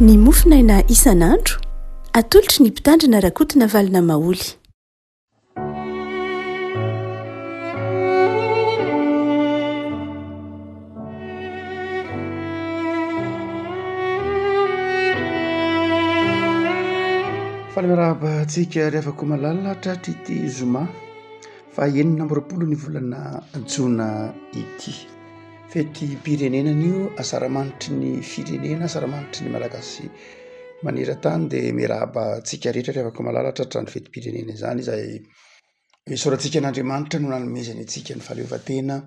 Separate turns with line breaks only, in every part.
Ny mofonaina isan'andro, atolotry ny Mpitandrina Rakotonavalona Maholy.
Faly miarahaba antsika ry havako malala tratr'ity zoma faha 26 ny volana jona ity. Fetim-pirenena anio, asaramanitry ny firenena, asaramanitry ny Malagasy maneran-tany dia miarahaba antsika rehetra ry havako malala tratran'ny fetim-pirenena izany izay isaorantsika an'Andriamanitra no nanomezany antsika ny fahaleovantena,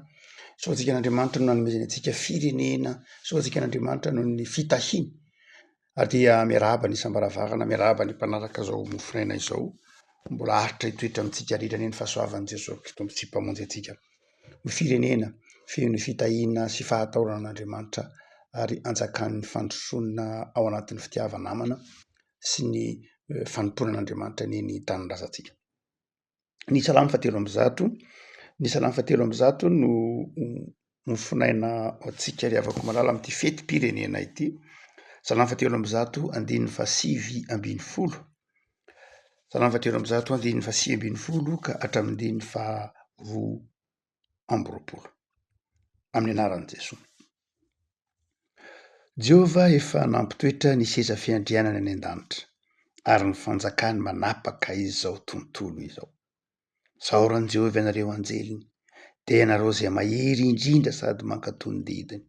isaorantsika an'Andriamanitra no nanomezany antsika firenena, isaorantsika an'Andriamanitra noho ny fitahiany ary dia miarahaba ny isam-baravarana, miarahaba ny mpanaraka izao mofonaina izao, mbola haharitra hitoetra amintsika rehetra anie ny fahasoavan'i Jesoa Kristy Tompo sy Mpamonjy antsika. Ho firenena feno fitahiana sy fahatahorana an'Andriamanitra ary anjakan'ny fandrosoana ao anatin'ny fitiava-namana sy ny fanompoana an'Andriamanitra anie ny tanindrazantsika. Ny salamo fahatelo 103, ny salamo fahatelo 103 no mofonaina ho antsika ry havako malala amin'ity fetim-pirenena ity. Salamo fahatelo 103 andininy faha-19. Salamo fahatelo 103 andininy faha-19 ka hatramin'ny andininy faha-22. Amin'ny anaran'i Jesoa. Jehovah efa nampitoetra ny seza fiandrianany any an-danitra, ary ny fanjakany manapaka izao tontolo izao. Isaoro an'i Jehovah ianareo anjeliny, dia ianareo izay mahery indrindra sady mankatò ny didiny,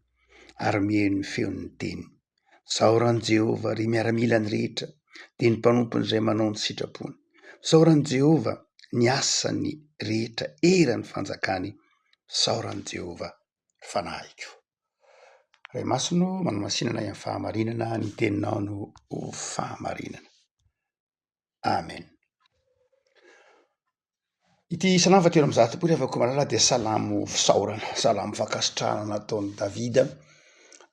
ary mihaino ny feon'ny teniny. Isaoro an'i Jehovah, ry miaramilany rehetra, dia ny mpanompony izay manao ny sitrapony. Isaoro an'i Jehovah, ny asany rehetra eran'ny fanjakany. Isaoro an'i Jehovah, ry fanahiko. Ray Masina ô, manamasina anay amin'ny fahamarinana, ny teninao no ho fahamarinana. Amen. Ity salamo fahatelo 103 ity rehefa komalala dia salamo fisaorana, salamo fankasitrahana nataon'i Davida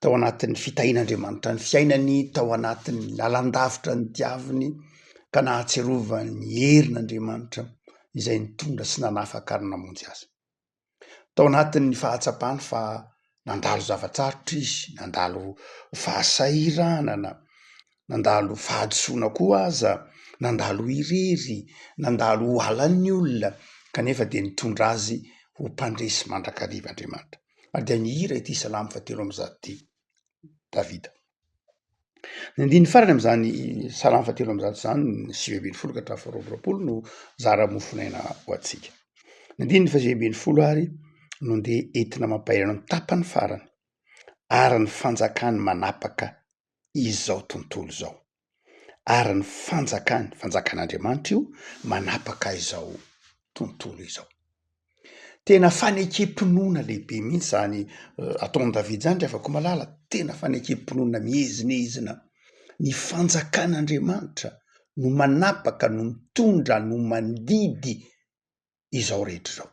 tao anatin'ny fitahian'Andriamanitra ny fiainany, tao anatin'ny lalan-davitra ny diaviny ka nahatsiarovany ny herin'Andriamanitra izay nitondra sy nanafaka ary namonjy azy. Tao anatin'ny fahatsapany fa nandalo zava-tsarotra izy, nandalo fahasahiranana, nandalo fahadisoana koa aza, nandalo irery, nandalo ho halan'ny olona, kanefa dia nitondra azy ho mpandresy mandrakariva Andriamanitra. Ary dia nihira ity salamo fahatelo 103 ity Davida. Ny andininy farany amin'izany salamo fahatelo 103 izany, ny 19 ka hatramin'ny faha-22 no zara mofonaina ho antsika. Ny andininy faha-19 ary no ndeha entina mampahery anao ny tapany farany, ary ny fanjakany manapaka izao tontolo izao. Ary ny fanjakany, fanjakan'Andriamanitra io, manapaka izao tontolo izao. Tena fanekem-pinoana lehibe mihitsy izany ataon'i Davida izany ry havako malala, tena fanekem-pinoana miezinezina. Ny fanjakan'Andriamanitra no manapaka, no mitondra, no mandidy izao rehetra izao.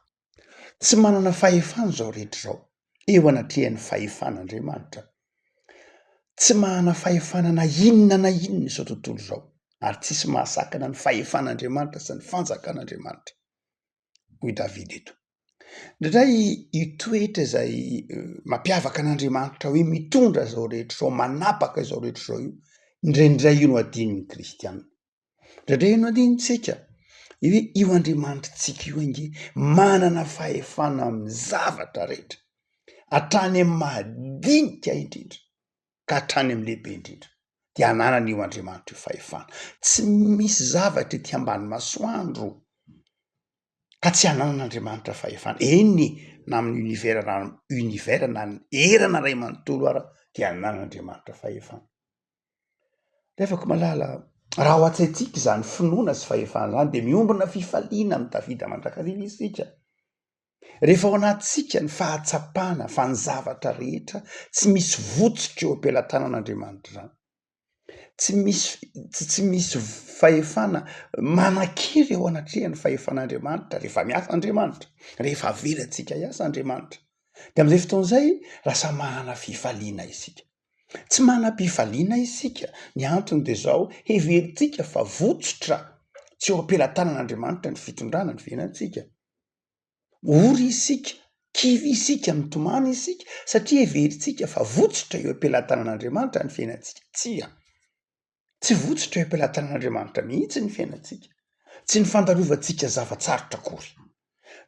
Tsy manana fahefana izao rehetra izao eo anatrehan'ny fahefan'Andriamanitra. Tsy manana fahefana na inona na inona izao tontolo izao ary tsisy mahasakana ny fahefan'Andriamanitra sy ny fanjakan'Andriamanitra. Hoy Davida eto. Indraindray io toetra izay mampiavaka an'Andriamanitra hoe mitondra izao rehetra izao, manapaka izao rehetra izao io, indraindray io no adinon'ny kristiana. Indraindray io no adinontsika. Hoe io Andriamanitritsika io ange manana fahefana amin'ny zavatra rehetra, hatrany amin'ny madinika indrindra ka hatrany amin'ny lehibe indrindra dia ananan'io Andriamanitra io fahefana. Tsy misy zavatra ety ambany masoandro ka tsy ananan'Andriamanitra fahefana. Eny na amin'ny univers na univers na ny erana iray manontolo ara dia ananan'Andriamanitra fahefana. Rehafako malala, raha ao an-tsaintsika izany finoana sy fahefana izany dia miombona fifaliana amin'i Davida mandrakariva isika. Rehefa ao anatintsika ny fahatsapana fa ny zavatra rehetra tsy misy votsotra eo am-pelatanan'Andriamanitra izany, tsy misy tsy misy fahefana manan-kery eo anatrehan'ny fahefan'Andriamanitra rehefa miasa Andriamanitra, rehefa avelantsika hiasa Andriamanitra, de am'izay fotoana izay lasa manana fifaliana isika. Tsy manam-pifaliana isika, ny antony dia izao, heverintsika fa votsotra tsy eo am-pelatanan'Andriamanitra ny fitondrana ny fiainantsika. Ory isika, kivy isika, mitomany isika satria heverintsika fa votsotra eo am-pelatanan'Andriamanitra ny fiainantsika. Tsia! Tsy votsotra eo am-pelatanan'Andriamanitra mihitsy ny fiainantsika. Tsy ny fandalovantsika zava-tsarotra akory.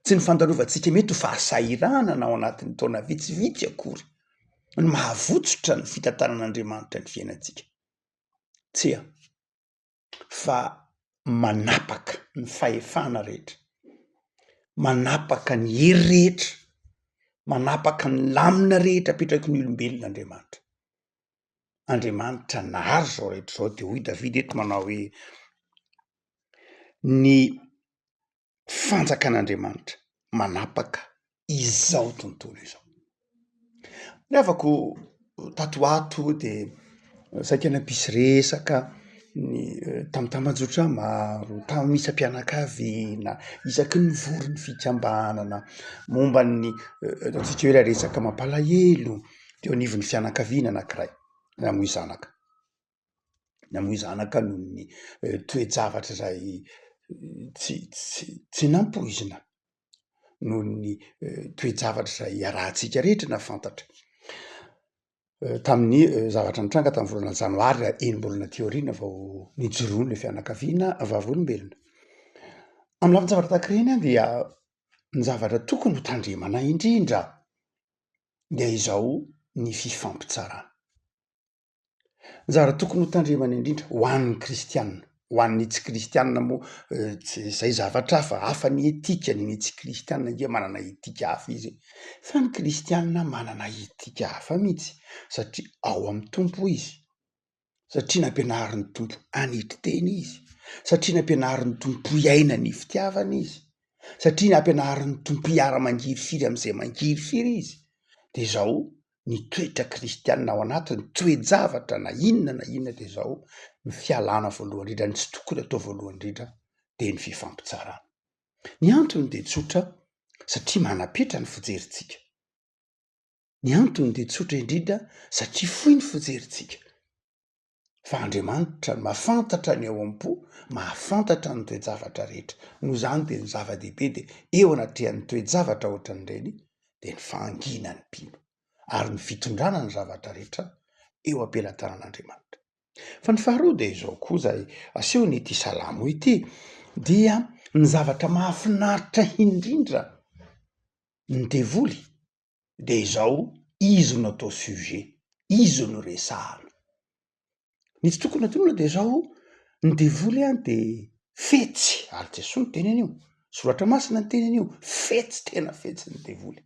Tsy ny fandalovantsika mety ho fahasahiranana ao anatin'ny taona vitsivitsy akory no mahavotsotra ny fitantanan'Andriamanitra ny fiainantsika. Tsia, fa manapaka ny fahefana rehetra, manapaka ny hery rehetra, manapaka ny lamina rehetra apetraky ny olombelona Andriamanitra. Andriamanitra nahary izao rehetra izao de hoy Davida eto manao hoe ny fanjakan'Andriamanitra manapaka izao tontolo izao. Ny havako tato ho ato de saika nampisy resaka ny tamin'ny tambajotra maro, tamin'ny isam-pianakaviana, isaky ny mivory ny fikambanana momba ny ataontsika hoe ilay resaka mampalahelo teo anivon'ny fianakaviana anankiray namoy zanaka. Namoy zanaka noho ny toe-javatra izay tsy tsy tsy nampoizina, noho ny toe-javatra izay iarahantsika rehetra nahafantatra. Tamin'ny zavatra nitranga tamin'ny volana janoary enim-bolana aty aoriana vao nijoroany ilay fianakaviana vavolombelona. Amin'ny lafin-javatra tahaka ireny dia ny zavatra tokony ho tandremana indrindra dia izao ny fifampitsarana. Ny zavatra tokony ho tandremana indrindra ho an'ny kristiana, ho an'ny tsy kristiana moa tsy zay zavatra hafa, hafa ny etikany, ny tsy kristiana ange manana etika hafa izy e, fa ny kristiana manana etika hafa mihitsy satria ao amin'ny Tompo izy, satria nampianarin'ny Tompo hanetry tena izy, satria nampianarin'ny Tompo hiaina ny fitiavana izy, satria nampianarin'ny Tompo hiara-mangirifiry amin'izay mangirifiry izy, de zao ny toetra kristianina ao anatiny, toe-javatra na inona na inona dia izao, ny fialana voalohany indrindra, ny tsy tokony atao voalohany indrindra dia ny fifampitsarana. Ny antony dia tsotra satria manam-petra ny fijerintsika. Ny antony dia tsotra indrindra satria fohy ny fijerintsika. Fa Andriamanitra no mahafantatra ny ao am-po, mahafantatra ny toe-javatra rehetra. Noho izany dia ny zava-dehibe dia eo anatrehan'ny toe-javatra ohatran'ireny dia ny fahanginan'ny mpino ary ny fitondrana ny zavatra rehetra eo am-pelatanan'Andriamanitra. Fa ny faharoa dia izao koa izay asehon'ity salamo ity dia ny zavatra mahafinaritra indrindra ny devoly de izao izy no atao sujet, izy no resahana. Ny tsy tokony adinoina de zao, ny devoly an de fetsy, ary Jesoa niteny an'io, soratra masina niteny an'io, fetsy tena fetsy ny devoly.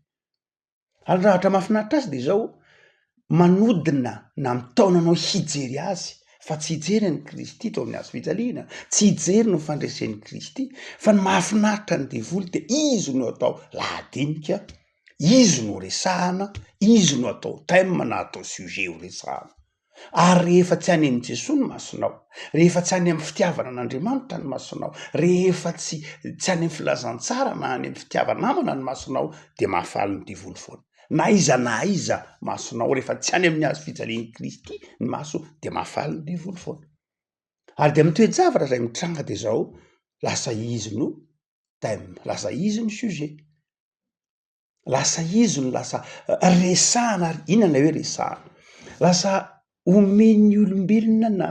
Ary ny zavatra mahafinaritra azy de zao, manodina na mitaona anao hijery azy fa tsy hijery an'i Kristy teo amin'ny hazo fijaliana, tsy hijery ny fandresen'i Kristy, fa ny mahafinaritra ny devoly de izy no atao lahadinika, izy no resahana, izy no atao thème na atao sujet ho resahana. Ary rehefa tsy any amin'i Jesoa ny masonao, rehefa tsy any amin'ny fitiavana an'Andriamanitra ny masonao, rehefa tsy tsy any amin'ny filazantsara na any amin'ny fitiava-namana ny masonao dia mahafaly ny devoly foana. Na aiza na aiza masonao rehefa tsy any amin'ny hazo fijalian'i Kristy ny maso dia mahafaly ny devoly foana. Ary dia amin'ny toe-javatra izay mitranga dia izao, lasa izy no thème, lasa izy no sujet, lasa izy no lasa resahana ary inona ilay hoe resahana? Lasa omen'ny olombelona na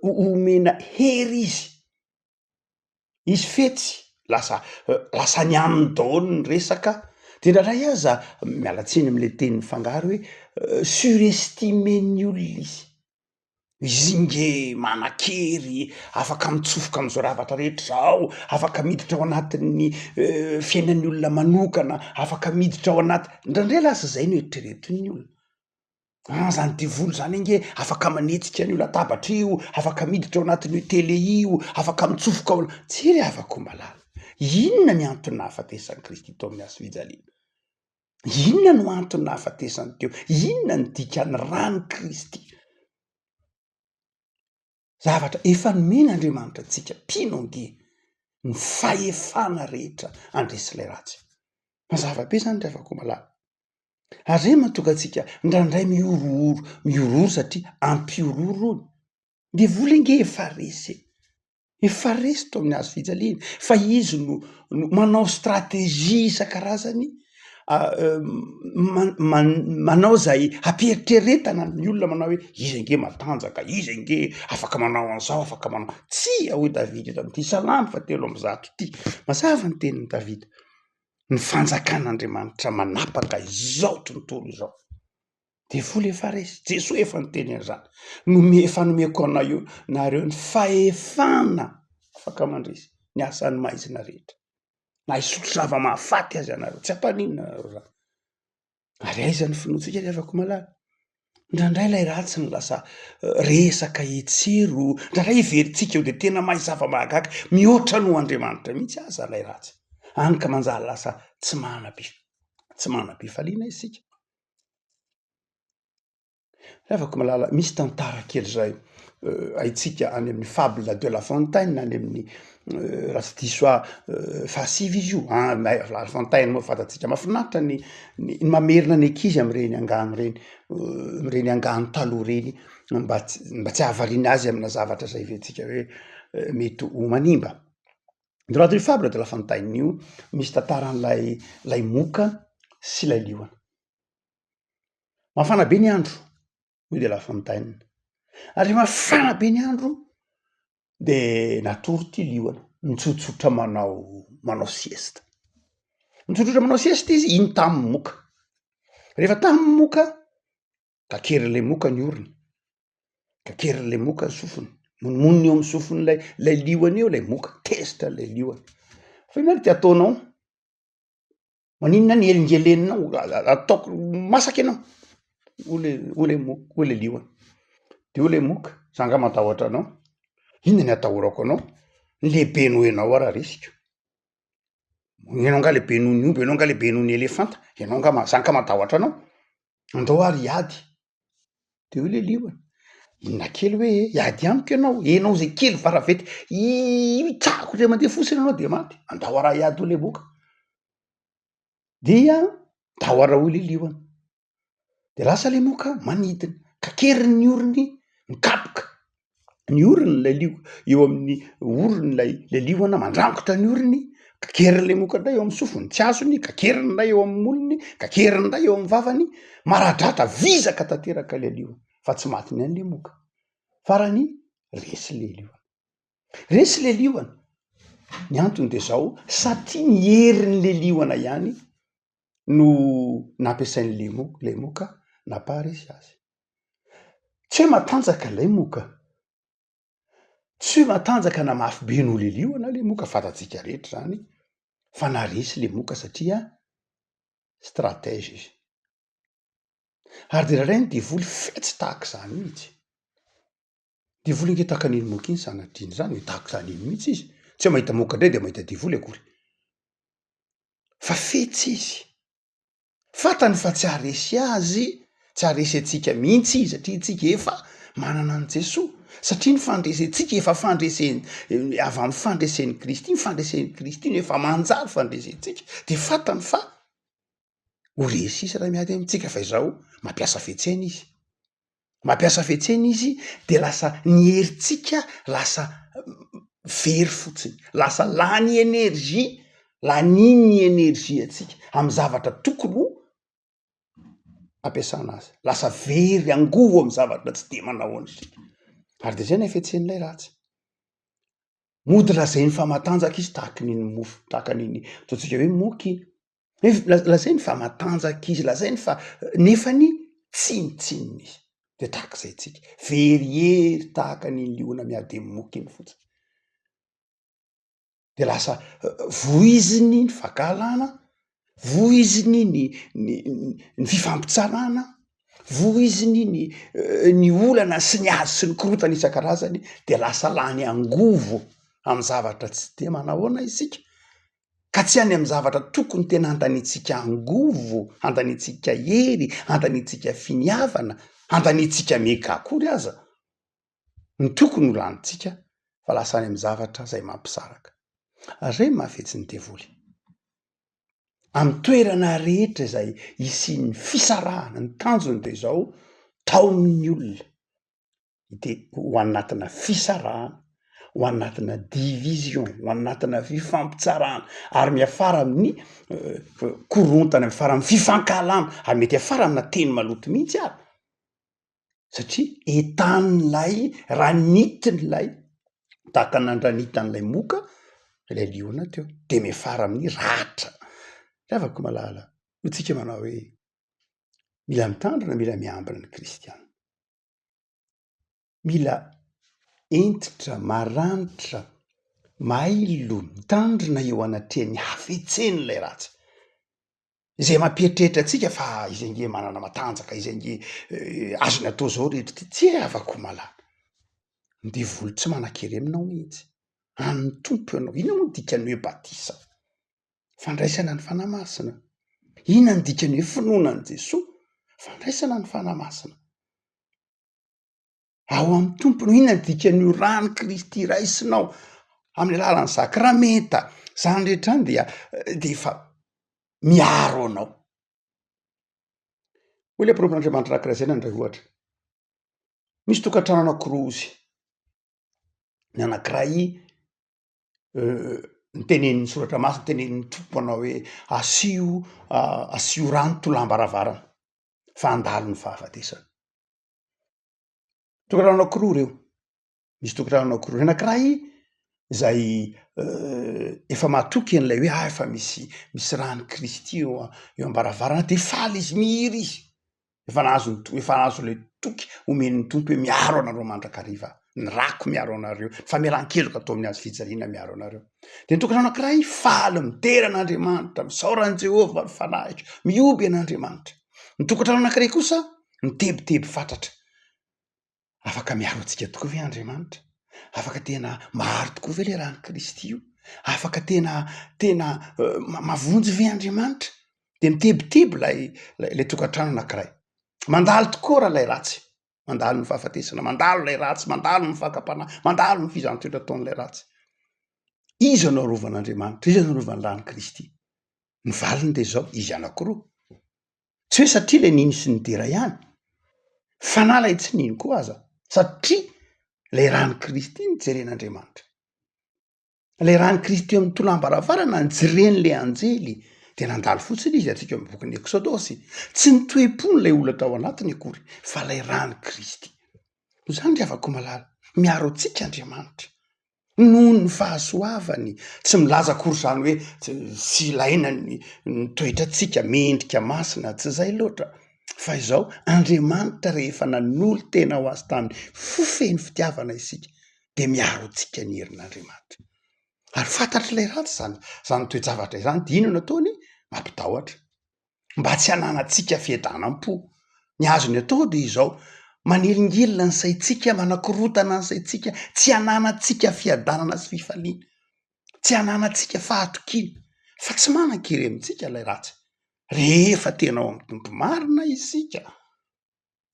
omena hery izy. Izy fetsy, lasa lasa any aminy daholo ny resaka, de indraindray aza, miala tsiny am'le teny mifangaro hoe surestimer-n'ny olona izy, izy nge manan-kery, afaka mitsofoka am'zao zavatra rehetra zao, afaka miditra ao anatin'ny fiainan'ny olona manokana, afaka miditra ao anaty, indraindray lasa zay no eritreretin'ny olona. Ah zany devoly zany ange afaka manetsika an'io latabatra io, afaka miditra ao anatin'io tele io, afaka mitsofoka ao, tsia ry havako malala, inona ny antony nahafatesan'i Kristy teo amin'ny hazo fijaliana? Inona no antony nahafatesany teo? Inona ny dikan'ny ran'i Kristy? Zavatra efa nomen'Andriamanitra antsika mpino ange ny fahefana rehetra handresy ilay ratsy. Mazava be zany ry havako malala. Ary zay mahatonga antsika indraindray mihorohoro, mihorohoro satria ampihorohoro hono. Devoly ange efa resy e. Efa resy teo amin'ny hazo fijaliana fa izy no no manao stratégie isan-karazany. Manao izay hampieritreretana ny olona manao hoe izy ange matanjaka, izy ange afaka manao an'izao, afaka manao, tsia hoy Davida eto amin'ity salamo fahatelo amby zato ity, mazava ny tenin'i Davida, ny fanjakan'Andriamanitra manapaka izao tontolo izao. Devoly efa resy, Jesoa efa niteny an'izany, nome- efa nomeko anao io nareo ny fahefana afaka mandresy ny asan'ny maizina rehetra. Na hisotro zava-mahafaty aza ianareo, tsy hampaninona anareo zany. Ary aiza ny finoantsika ry havako malala? Indraindray ilay ratsy no lasa resaka etsero, indraindray heverintsika eo de tena mahay zava-mahagaga mihoatra noho Andriamanitra mihitsy aza ilay ratsy, hany ka manjary lasa tsy manam-pi- tsy manam-pifaliana isika. Ry havako malala, misy tantara kely zay haintsika any amin'ny fable de la fontaine any amin'ny raha tsy diso aho fahasivy izy io, an la fontaine moa fantatsika, mahafinaritra ny ny mamerina ny ankizy am'ireny angano ireny, am'ireny angano taloha ireny mba tsy mba tsy hahavariana azy amina zavatra zay heverintsika hoe mety ho manimba. Ny raha io fable de la fontaine io misy tantaran'ilay lay moka sy ilay liona. Mafana be ny andro hoy de la fontaine, ary rehefa mafana be ny andro de natory ty liona, nitsotsotra manao manao sieste, nitsotsotra manao sieste izy iny tamy moka, rehefa tamy moka kakerin'le moka ny orony, kakerin'le moka ny sofiny, monimonina eo amy sofin'ilay lay liona eo lay moka, tezitra lay liona, fa inona ary ty ataonao? Maninona ny helingeleninao ataoko masaka ianao, hoy le hoy le moka hoy le liona, de hoy le moka, za nga matahotra anao, inona ny atahorako anao, ny lehibe noho ianao ara resiko, ianao nga lehibe noho ny omby, ianao nga lehibe noho ny elefanta, ianao nga ma- za nga matahotra anao, andao ary hiady, de hoy le liona, inona kely hoe e, hiady amiko ianao, enao zay kely varavety, hitsahako indray mandeha fotsiny ianao de maty, andao ara hiady hoy le moka, dia ndao ara hoy le liona, de lasa le moka manidina, kakeriny ny orony, mikapoka ny orony lay lio eo amin'ny orony lay le liona mandrangotra ny orony, kakeriny le moka ndray eo amin'ny sofiny tsy azony, kakeriny ndray eo amin'ny molony, kakeriny ndray eo amin'ny vavany, maradratra vizaka tanteraka le liona fa tsy matiny ihany le moka, farany resy le liona, resy le liona, ny antony de zao satria ny herin'le liona ihany no nampiasain'le mo- le moka nampaharesy azy. Tsy hoe matanjaka ilay moka, tsy hoe matanjaka na mafy be noho le liona le moka, fantatsika rehetra zany fa naharesy le moka satria stratège izy. Ary de indraindray ny devoly fetsy tahaka izany mihitsy. Devoly ange tahaka an'iny moka iny sanatriany zany e, tahaka izany iny mihitsy izy, tsy hoe mahita moka indray de mahita devoly akory, fa fetsy izy. Fantany fa tsy haharesy azy, tsy haharesy antsika mihitsy izy satria tsika efa manana an'i Jesoa, satria ny fandresentsika efa fandresen- avy amin'ny fandresen'i Kristy, ny fandresen'i Kristy no efa manjary fandresentsika, de fantany fa ho resy izy raha miady amintsika fa izao mampiasa fihetsehana izy. Mampiasa fihetsehana izy de lasa ny herintsika lasa very fotsiny, lasa lany energie, laniny energie antsika amy zavatra tokony ho ampiasana azy, lasa very angovo amy zavatra tsy de manahoana isika, ary de zay ny hafetsen'ilay ratsy. Mody lazainy fa matanjaka izy tahaky ny mofo, tahaka an'iny ataontsika hoe moka iny. Nefa lazainy fa matanjaka izy, lazainy fa nefany tsinontsinona izy. De tahak'izay tsika, very hery tahaka an'iny liona miady amin'ny moka iny fotsiny. De lasa voiziny ny fankahalana, voiziny ny ny ny fifampitsarana, voiziny ny ny olana sy ny ady sy ny korontana isan-karazany, de lasa lany angovo amy zavatra tsy de manahoana isika. Ka tsy any amin'ny zavatra tokony tena handaniantsika angovo, handaniantsika hery, handaniantsika finiavana, handaniantsika mega akory aza no tokony ho lanintsika fa lasa any amin'ny zavatra izay mampisaraka. Ary izay no mahafetsy ny devoly. Amin'ny toerana rehetra izay hisian'ny fisarahana, ny tanjony dia izao, taomin'ny olona. de ho anatina fisarahana, Ho anatina division, ho anatina fifampitsarana ary miafara amin'ny korontana, miafara amin'ny fifankahalana ary mety hiafara amina teny maloto mihitsy ary satria entanin'ilay ranitin'ilay tahaka ny nandranitan'ilay moka ilay liona teo de miafara amin'ny ratra. Ry havako malala, hoy tsika manao hoe mila mitandrina, mila miambina ny kristiana. Mila hentitra, maranitra, mailo, mitandrina eo anatrehan'ny hafetsen'ilay ratsy. Izay mampieritreritra antsika fa izy ange manana matanjaka, izy ange azony atao zao rehetra ity, tsia havako malala, ny devoly tsy manan-kery aminao mihitsy, an'ny Tompo ianao, inona moa ny dikan'ny hoe batisa? Fandraisana ny Fanahy Masina. Inona ny dikan'ny hoe finoana an'i Jesoa? Fandraisana ny Fanahy Masina. Ao amin'ny Tompo no inona ny dikan'io ran'i Kristy raisinao amin'ny alalan'ny sakramenta. Izany rehetra izany dia dia efa miaro anao. Hoy ilay mpanompon'Andriamanitra anankiray izay nandray ohatra. Misy tokantrano anankiroa ozy. Ny anankiray nitenenin'ny soratra masina, tenenin'ny Tompo manao hoe asio asio rano tolam-baravarana fa handalo ny fahafatesana. Tokantrano anankiroa ireo, misy tokantrano anankiroa, ny anankiray izay efa matoky an'ilay hoe ah efa misy misy ran'i Kristy eo a- eo am-baravarana de faly izy, mihira izy, efa nahazo ny to- efa nahazo ilay toky omen'ny Tompo hoe miaro anareo mandrakariva aho, ny rako miaro anareo, ny famelan-keloka atao amin'ny hazo fijaliana miaro anareo. De ny tokantrano anankiray faly midera an'Andriamanitra, misaora an'i Jehovah ny fanahiko, mihoby an'Andriamanitra. Ny tokantrano anankiray kosa mitebiteby fatratra. Afaka miaro antsika tokoa ve Andriamanitra? Afaka tena maharo tokoa ve le ran'i Kristy io? Afaka tena tena mahavonjy ve Andriamanitra? De mitebiteby lay lay tokantrano anankiray. Mandalo tokoa raha lay ratsy, mandalo ny fahafatesana, mandalo lay ratsy, mandalo ny fakam-panahy, mandalo ny fizahan-toetra ataon'ilay ratsy. Iza no arovan'Andriamanitra? Iza no arovan'ny ran'i Kristy? Ny valiny de zao, izy anankiroa. Tsy hoe satria le nino sy nidera ihany, fa na lay tsy nino koa aza, satria lay ran'i Kristy no jeren'Andriamanitra. Lay ran'i Kristy eo amin'ny tolam-baravarana nojeren'le anjely, de nandalo fotsiny izy, antsika eo amin'ny bokin'ny Eksodosy. Tsy ny toe-pony lay olona tao anatiny akory, fa lay ran'i Kristy. Noho izany ry havako malala, miaro antsika Andriamanitra. Noho ny fahasoavany, tsy milaza akory izany hoe tsy ilaina ny ny toetrantsika mendrika masina, tsy izay loatra fa izao, Andriamanitra rehefa nanolo-tena ho azy tamin'ny fo feno fitiavana isika de miaro antsika ny herin'Andriamanitra. Ary fantatr'ilay ratsy izany izany toe-javatra izany de inona no ataony? Mampitahotra. mba tsy hananantsika fiadanam-po. Ny azony atao dia izao, manelingelina ny saintsika, manakorontana ny saintsika, tsy hananantsika fiadanana sy fifaliana, tsy hananantsika fahatokiana, fa tsy manan-kery amintsika ilay ratsy. Rehefa tena ao amin'ny Tompo marina isika,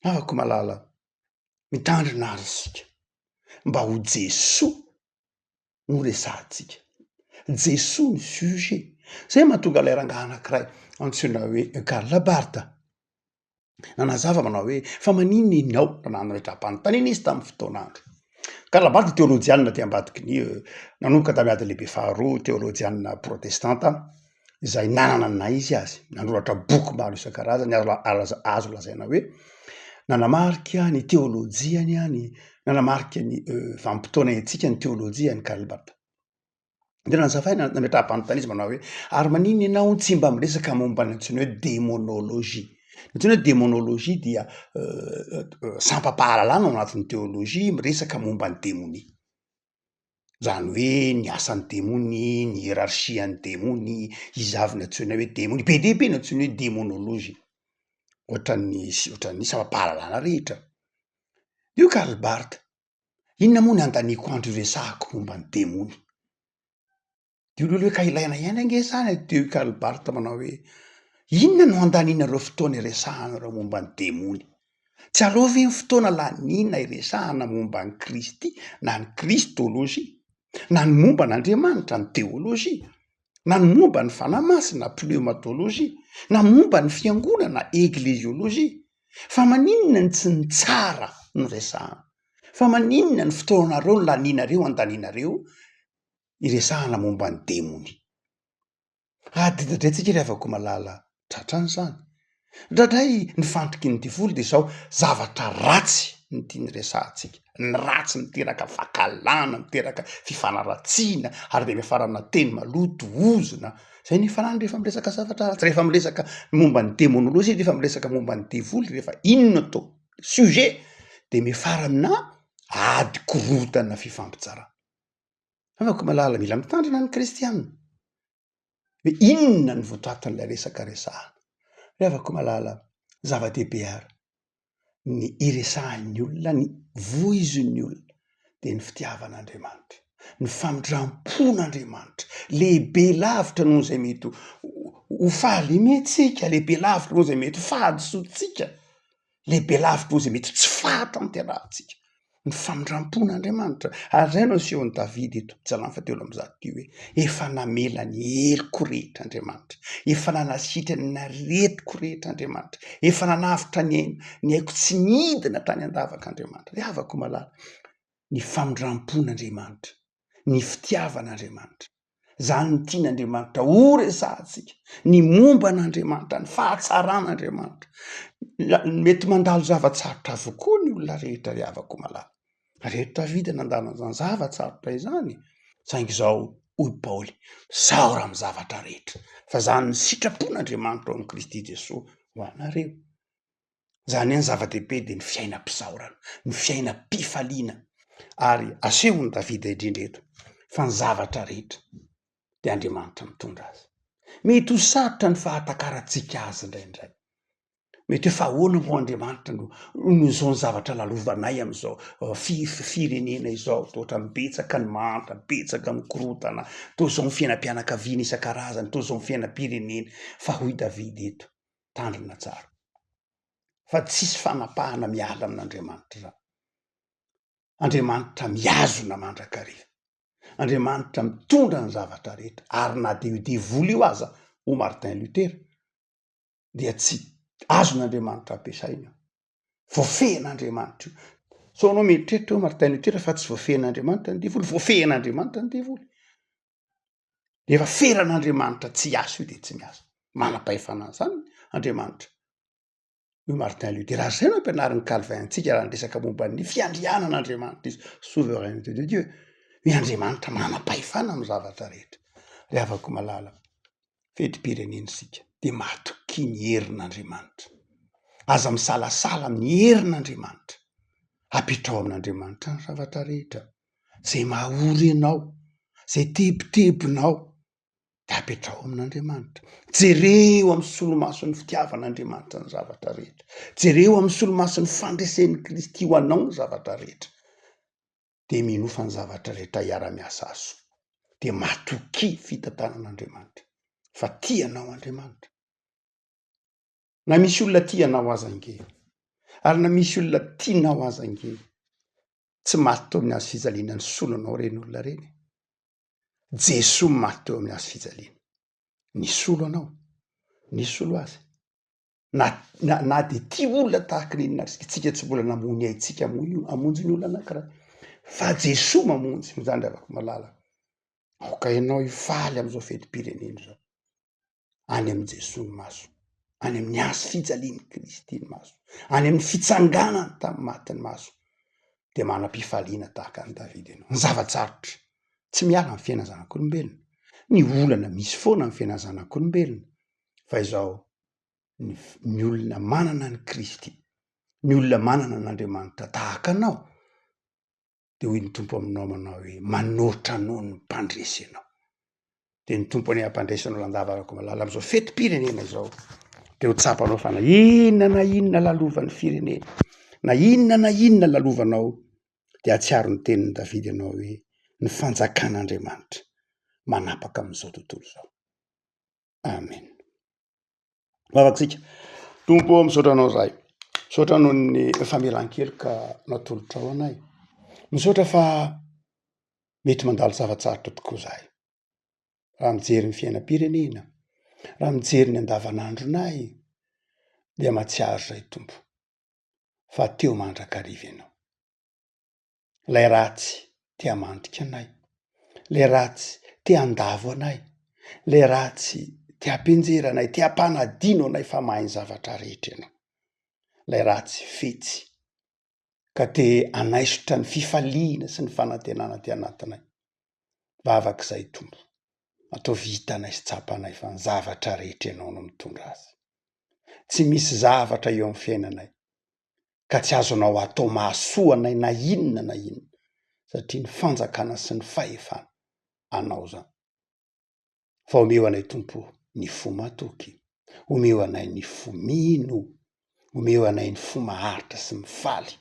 havako malala, mitandrina ary isika mba ho Jesoa no resahantsika. Jesoa ny sujet. Zay mahatonga ilay rangahy anankiray antsoina hoe Karl Barth nanazava manao hoe fa maninona ianao raha nametra-panontaniana izy tamin'ny fotoan'andro. Karl Barth teolojianina aty ambadiky ny nanomboka tamin'ny ady lehibe faharoa, teolojianina protestanta izay nanana ny naha izy azy, nanoratra boky maro isan-karazany ary azo lazaina hoe nanamarika ny teolojiany ny nanamarika ny vanim-potoana iaintsika ny teolojian'i Karl Barth. De nazavaina, nametraha-panontaniana izy manao hoe ary maninona ianao tsy mba miresaka momba ny antsoina hoe demonologie? Ny antsoina hoe demonologie dia sampam-pahalalana ao anatin'ny teolojia miresaka momba ny demonia. Zany hoe ny asan'ny demony, ny hierarchie an'ny demony, iza avy ny antsoina hoe demony, be dia be ny antsoina hoe demonologie, ohatran'ny s- ohatran'ny sampam-pahalalana rehetra. Io Karl Barth, inona moa ny andaniako andro iresahako momba ny demony? De hoy hoe ka ilaina ihany ange zany e, de hoy Karl Barth manao hoe, inona no andanianareo fotoana iresahanareo momba ny demony? Tsy aleo ve ny fotoana laniana iresahana momba an'i Kristy na ny kristologie, na ny momba an'Andriamanitra, ny teologie, na ny momba ny Fanahy Masina, pneumatologie, na momba ny fiangonana, eglesiologie? Fa maninona no tsy ny tsara no resahana? Fa maninona ny fotoanareo no lanianareo andanianareo iresahana momba ny demony? Adididray tsika ry havako malala tratran'izany. Indraindray ny fandriky ny devoly de zao zavatra ratsy no tiany resahantsika, ny ratsy miteraka fankahalana, miteraka fifanaratsiana ary de miafara amina teny maloto, ozona, zay ny hiafarany rehefa miresaka zavatra ratsy, rehefa miresaka momba ny demonolojia, rehefa miresaka momba ny devoly, rehefa inona atao sujet de miafara amina ady korontana fifampitsarana. Havako malala, mila mitandrina ny kristiana. Hoe inona ny votoatin'ilay resaka resahana. Ry havako malala, zava-dehibe ary ny iresahan'ny olona, ny voizin'ny olona dia ny fitiavan'Andriamanitra, ny famindram-pon'Andriamanitra. Lehibe lavitra noho izay mety ho fahalementsika, lehibe lavitra noho izay mety ho fahadisoantsika. Lehibe lavitra noho izay mety tsy fahatanterahantsika ny famindram-pon'Andriamanitra. Ary izay no asehon'i Davida eto, Salamo fahatelo amby zato ity hoe, efa namela ny heloko rehetra Andriamanitra, efa nanasitrana ny aretiko rehetra Andriamanitra, efa nanavotra ny aina, ny aiko tsy nidina tany an-davaka Andriamanitra. Ry havako malala, ny famindram-pon'Andriamanitra, ny fitiavan'Andriamanitra. Izany no tian'Andriamanitra ho resahantsika, ny momba an'Andriamanitra, ny fahatsaran'Andriamanitra. Mety mandalo zava-tsarotra avokoa ny olona rehetra ry havako malala. Reto Davida nandalo an'izany zava-tsarotra izany, saingy izao hoy Paoly, misaora amin'ny zavatra rehetra, fa izany ny sitrapon'Andriamanitra ao amin'i Kristy Jesoa ho anareo. Izany hoe ny zava-dehibe dia ny fiainam-pisaorana, ny fiainam-pifaliana. Ary asehon'i Davida indrindra eto fa ny zavatra rehetra dia Andriamanitra mitondra azy. Mety ho sarotra ny fahatakarantsika azy indraindray. Mety hoe fa ahoana moa Andriamanitra no no izao ny zavatra lalovanay amin'izao fi- firenena izao, toa ohatran'ny betsaka ny mahantra, betsaka ny korontana, toa izao ny fiainam-pianakaviana isan-karazany, toa izao ny fiainam-pirenena. Fa hoy Davida eto, tandrina tsara fa tsisy fanapahana miala amin'Andriamanitra izany. Andriamanitra mihazona mandrakariva, Andriamanitra mitondra ny zavatra rehetra ary na dia io devoly io aza hoy Martin Luther dia tsy azon'Andriamanitra ampiasaina io, voafehin'Andriamanitra io. Sao anao mieritreritra hoe Martin Luther fa tsy voafehin'Andriamanitra ny devoly, voafehin'Andriamanitra ny devoly. Rehefa feran'Andriamanitra tsy hiasa io de tsy miasa. Manam-pahefana an'izany Andriamanitra. Hoy Martin Luther, ary izay no ampianarin'i Calvin antsika raha niresaka momba ny fiandrianan'Andriamanitra izy, souveraineté de Dieu. Hoe Andriamanitra manam-pahefana amin'ny zavatra rehetra. Ry havako malala, fetim-pirenena isika, dia matokia ny herin'Andriamanitra. Aza misalasala amin'ny herin'Andriamanitra. Apetraho amin'Andriamanitra ny zavatra rehetra. Izay maha-ory anao, izay tebitebinao, de apetraho amin'Andriamanitra. Jereo amin'ny solomason'ny fitiavan'Andriamanitra ny zavatra rehetra. Jereo amin'ny solomason'ny fandresen'i Kristy ho anao ny zavatra rehetra. De minoa fa ny zavatra rehetra hiara-miasa hahasoa. De matokia fitantanan'Andriamanitra fa tia anao Andriamanitra. Na misy olona tia anao aza ange, ary na misy olona tianao aza ange, tsy maty teo amin'ny hazo fijaliana nisolo anao ireny olona ireny e. Jesoa maty teo amin'ny hazo fijaliana, nisolo anao, nisolo azy. Na na na dia tia olona tahaka ny inona ary isika, tsy mbola namoy ny aintsika hamoy hamonjy ny olona anankiray, fa Jesoa mamonjy, izany ry havako malala. Aoka ianao hifaly amin'izao fetim-pirenena izao. Any amin'i Jesoa ny maso, any amin'ny hazo fijalian'i Kristy ny maso, any amin'ny fitsanganany tamin'ny maty ny maso, dia manam-pifaliana tahaka an'i Davida ianao. Ny zava-tsarotra, tsy miala amin'ny fiainan'ny zanak'olombelona, ny olana misy foana amin'ny fiainan'ny zanak'olombelona, fa izao ny ny olona manana an'i Kristy, ny olona manana an'Andriamanitra tahaka anao, de hoy ny Tompo aminao manao hoe manoatra noho ny mpandresy ianao. De ny Tompo anie hampandresy anao landava arako malala am'izao fetim-pirenena izao, de ho tsapanao fa na inona na inona lalovan'ny firenena, na inona na inona lalovanao, de hahatsiaro ny tenin'i Davida ianao hoe ny fanjakan'Andriamanitra manapaka amin'izao tontolo izao. Amen. Vavaka isika. Tompo ô, misaotra anao izahay. Misaotra noho ny famelan-keloka natolotrao anay. Misaotra fa mety mandalo zava-tsarotra tokoa izahay. Raha mijery ny fiainam-pirenena, raha mijery ny andavanandronay, dia mahatsiaro izahay Tompo fa teo mandrakariva ianao. Ilay ratsy te hamandrika anay, ilay ratsy te handavo anay, ilay ratsy te hampianjera anay, te hampanadino anay fa mahay ny zavatra rehetra ianao. Ilay ratsy fetsy ka te hanaisotra ny fifaliana sy ny fanantenana aty anatinay. Vavaka izay Tompo, ataovy hitanay sy tsapanay fa ny zavatra rehetra ianao no mitondra azy. Tsy misy zavatra eo amin'ny fiainanay ka tsy azonao atao mahasoa anay na inona na inona satria ny fanjakana sy ny fahefana anao zany. Fa omeo anay Tompo ny fo matoky, omeo anay ny fo mino, omeo anay ny fo maharitra sy mifaly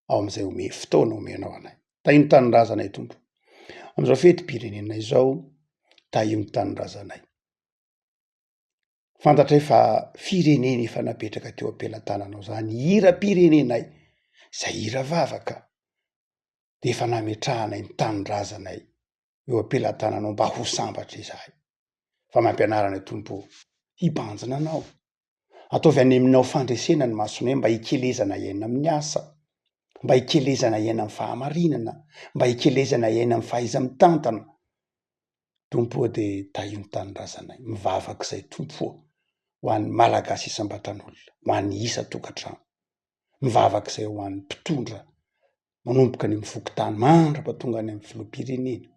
ao amin'izay ome fotoana omenao anay. Tahio ny tanindrazanay Tompo. Amin'izao fetim-pirenena izao, tahio ny tanindrazanay. Fantatray fa firenena efa napetraka teo am-pelatananao zany hiram-pirenenay, zay hira vavaka de efa nametrahanay ny tanindrazanay eo am-pelatananao mba ho sambatra izahay. Fa mampianara anay Tompo ô, hibanjina Anao. Ataovy any aminao fandresena ny masonay mba hikelezana aina amin'ny asa, mba hikelezana aina amin'ny fahamarinana, mba hikelezana aina amin'ny fahaiza-mitantana. Tompo ô dia tahio ny tanindrazanay, mivavaka izay Tompo ô ho an'ny Malagasy isam-batan'olona, ho an'ny isan-tokantrano, mivavaka izay ho an'ny mpitondra manomboka any amin'ny fokontany mandra-pahatonga any amin'ny filoham-pirenena,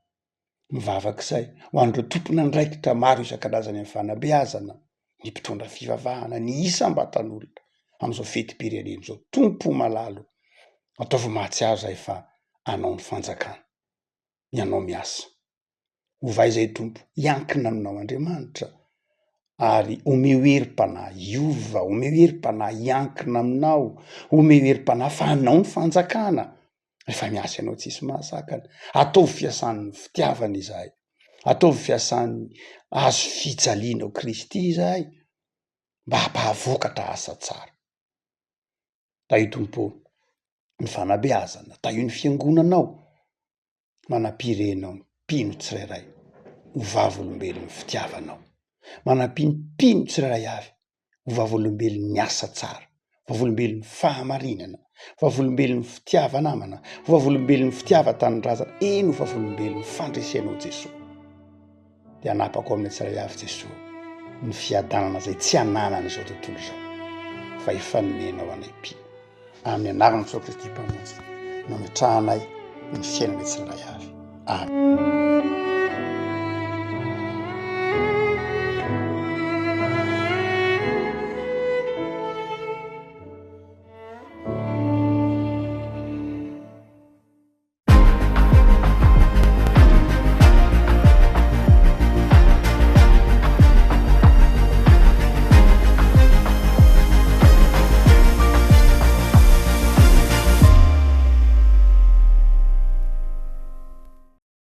mivavaka izay ho an'ireo tompon'andraikitra maro isan-karazany amin'ny fanabeazana, ny mpitondra fivavahana, ny isam-batan'olona amin'izao fetim-pirenena izao. Tompo malala ô, ataovy mahatsiaro izahay fa anao ny fanjakana. ny anao miasa. Ovay izay Tompo, hiankina aminao Andriamanitra ary omeo herim-panahy hiova, omeo herim-panahy hiankina aminao, omeo herim-panahy fa anao ny fanjakana. Rehefa miasa ianao tsisy mahasakana. Ataovy fiasan'ny fitiavana izahay. Ataovy fiasan'ny hazo fijaliana ao Kristy izahay mba hampahavokatra asa tsara. Tahio Tompo ô ny fanabeazana, tahio ny fiangonanao, manam-pirenao ny mpino tsirairay ho vavolombelon'ny fitiavanao, manampia ny mpino tsirairay avy ho vavolombelon'ny asa tsara, vavolombelon'ny fahamarinana, vavolombelon'ny fitiava-namana, vavolombelon'ny fitiavan-tanindrazana, eny ho vavolombelon'ny fandresenao Jesoa. Dia anapako amin'ny tsirairay avy Jesoa ny fiadanana izay tsy ananan'izao tontolo izao fa efa nomenao anay mpino. Amin'ny anaran'i Jesoa Kristy Mpamonjy no ametrahanay ny fiainanay tsirairay avy. Amen.